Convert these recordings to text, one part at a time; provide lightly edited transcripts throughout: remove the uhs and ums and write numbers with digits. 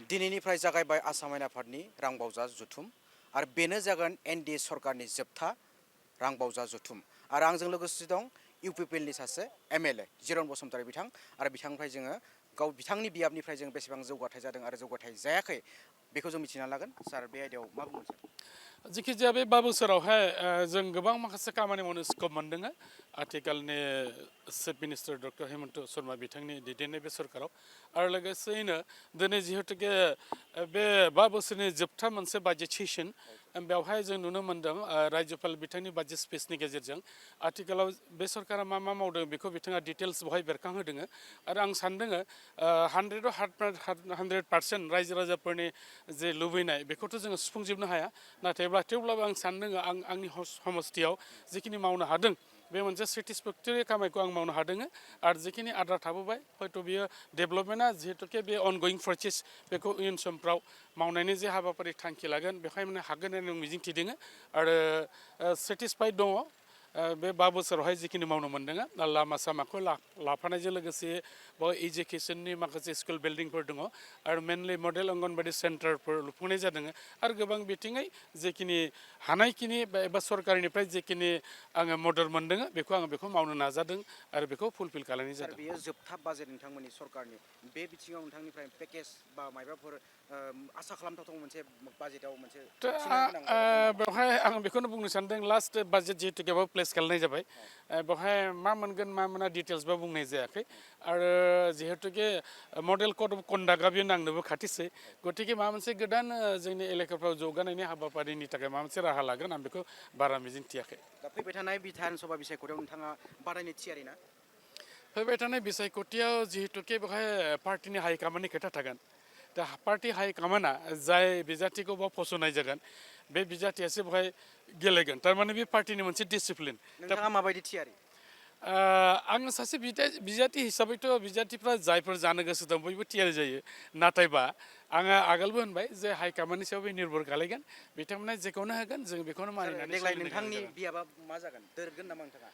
दिनैनिफ्राय जागायबाय आसाम आयेन आफादनि रांबावजा जथुम आरो बेनो जागोन एनडिए सरकारनि जोबथा रांबावजा जथुम आरो आंजों लोगोसे दं इउपिपिएलनि सासे एमएलए जिरन बसुमतारी बिथां आरो बिथांनिफ्राय जोङो बिथांनि बियाबनिफ्राय जों बेसेबां जौगाथाय जादों आरो जौगाथाय जायाखै बेखौ जों मिथिना लागोन सार बे आयदायाव मा बुंगोन सार जिखिजाया बे 5 बोसोरावहाय जों गोबां माखासे खामानि मावनो स्कप मोनदों आथिखालनि chief minister doctor Hemant Sharma बिथांनि दैदेननाय बे सरकाराव आरो लोगोसेयैनो दिनै जिहेतुके बे 5 बोसोरनि जोबथा मोनसे बाजेट सेसन बेवहाय जों नुनो मोन्दों रायजोपाल बिथांनि बाजेट स्पिचनि गेजेरजों आथिखालाव बे सरकारा मा मा मावदों बेखौ बिथाङा डिटेल्स बेवहाय बेरखांहोदों आरो आं सानदों 100% रायजो राजाफोरनि जे लुबैनाय बेखौथ' जोङो सुफुंजोबनो हाया नाथायब्ला थेवब्लाबो आं सानदों आंनि समस्थियाव जिखिनि मावनो हादों बे मोनसे सेटिसफेक्टरि खामानिखौ आं मावनो हादों आरो जिखिनि आद्रा थाबोबाय हयथ' बियो डेभेलपमेन्टआ जिहेतुके बे अनगयिं प्रसेस बेखौ इयुन समफ्राव मावनायनि जे हाबाफारि थांखि लागोन बेवहाय माने हागोन होननानै आं मिजिंथिदों आरो सेटिसफाइड दङ बे 5 बोसोरावहाय जिखिनि मावनो मोन्दों लामा सामाखौ लाफानायजों लोगोसे बाव इडुकेसननि माखासे स्कुल बिल्डिंफोर दङ आरो मेनलि मडेल अंगनबादि सेन्टारफोर लुफुंनाय जादों आरो गोबां बिथिङै जेखिनि हानायखिनि एबा सरकारनिफ्राय जेखिनि आङो मदद मोन्दों बेखौ मावनो नाजादों आरो बेखौ फुलफिल खालामनाय जादों। बेयो जोबथा बाजेट नोंथांमोननि सरकारनि बे बिथिङाव नोंथांनिफ्राय पेकेज बा मायबाफोर आसा खालामथावथाव मोनसे बाजेटाव मोनसे बेवहाय आं बेखौनो बुंनो सानदों लास्ट बाजेट जिहेतु बेयाव प्लेस खालामनाय जाबाय बेवहाय मा मोनगोन मा मोना डिटेल्सबो बुंनाय जायाखै आरो जिहेतुके मडेल कड अफ कन्डाक्टआ बेयो नांनोबो खाथिसै गतिके माबा मोनसे गोदान जोंनि एलेकाफ्राव जौगानायनि हाबाफारिनि थाखाय माबा मोनसे राहा लागोन आं बेखौ बारा मिजिंथियाखै। दा फैबाय थानाय बिधान सभा बिसायख'थियाव नोंथाङा बादायनो थियारि ना? फैबाय थानाय बिसायख'थियाव जिहेतुके बेवहाय पार्टिनि हाइकामान्डनि खोथा थागोन दा पार्टि हाइकामान्डआ जाय बिजाथिखौ बाव फसंनाय जागोन बे बिजाथियासो बेवहाय गेलेगोन थारमाने बे पार्टिनि मोनसे डिसिप्लिन। नोंथाङा माबायदि थियारि? आं सासे बिजाथि हिसाबैथ' बिजाथिफ्रा जायफोर जानो गोसो दं बयबो थियारि जायो नाथायबा आङो आगोलबो होनबाय जे हाइकामान्डनि सायाव बे निर्भर खालायगोन बिथांमोना जेखौनो होगोन जों बेखौनो मानिनानै देग्लाय नोंथांनि बियाबा मा जागोन दोरगोन नामा नोंथाङा?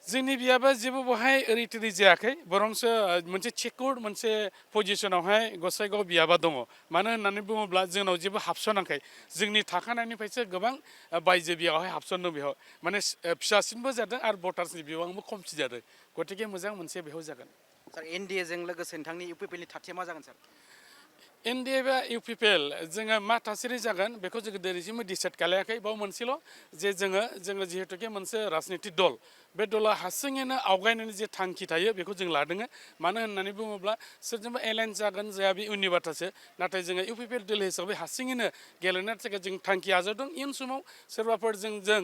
जोंनि बियाबा जेबो बहाय ओरै थोरै जायाखै बरंसो मोनसे सेकुर्ड मोनसे पजिसनावहाय गसाइगाव बियाबा दङ मानो होननानै बुङोब्ला जोंनाव जेबो हाबसनाखै जोंनि थाखानायनिफ्रायसो गोबां बायजो बियावहाय हाबसनदों बेयाव माने फिसासिनबो जादों आरो भटार्सनि बिबांबो खमसिन जादों गतिके मोजां मोनसे बेयाव जागोन। सार एनडिएजों लोगोसे नोंथांनि इउपिपिएलनि थाथिया मा जागोन सार? एनडिए बा इउपिपिएल जोङो मा थासारि जागोन बेखौ जोङो दिनैसिमबो डिसाइड खालायाखै बाव मोनसेल' जे जोङो जिहेतुके मोनसे राजनितिक दल बे दला हारसिङैनो आवगायनायनि जे थांखि थायो बेखौ जों लादों मानो होननानै बुङोब्ला सोरजोंबा एलायन्स जागोन जाया बे उननि बाथ्रासो नाथाय जोङो इउपिपिएल दल हिसाबै हारसिङैनो गेलेनो थाखाय जों थांखि आजावदों इयुन समाव सोरबाफोर जों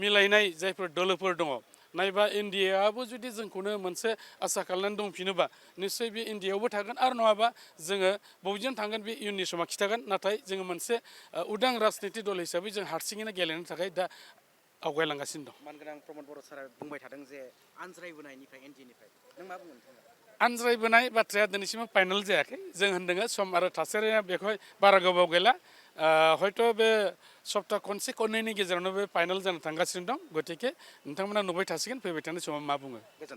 मिलायनाय जायफोर दोलोफोर दङ नायबा इन्डियाआबो जुदि जोंखौनो मोनसे आसा खालामनानै दंफिनोबा निस्सय बे इन्डियाआवबो थागोन आरो नङाबा जोङो बबेजों थांगोन बे इयुननि समाव खिथागोन नाथाय जोङो मोनसे उदां राजनितिक दल हिसाबै जों हारसिङैनो गेलेनो थाखाय दा आवगायलांगासिनो दं। मानगोनां प्रमद बर' सारा बुंबाय थादों जे आनज्रायबोनायनिफ्राय एनडिएनिफ्राय नों मा बुंगोन नोंथाङा? आनज्रायबोनाय बाथ्राया दिनैसिम फाइनाल जायाखै जों होनदों सम आरो थासारिया बेखौहाय बारा गोबाव गैला हयथ' बे सप्ता खनसे खननैनि गेजेरावनो बे फाइनाल जानो थांगासिनो दं गतिके नोंथांमोना नुबाय थासिगोन फैबाय थानाय समाव मा बुङो।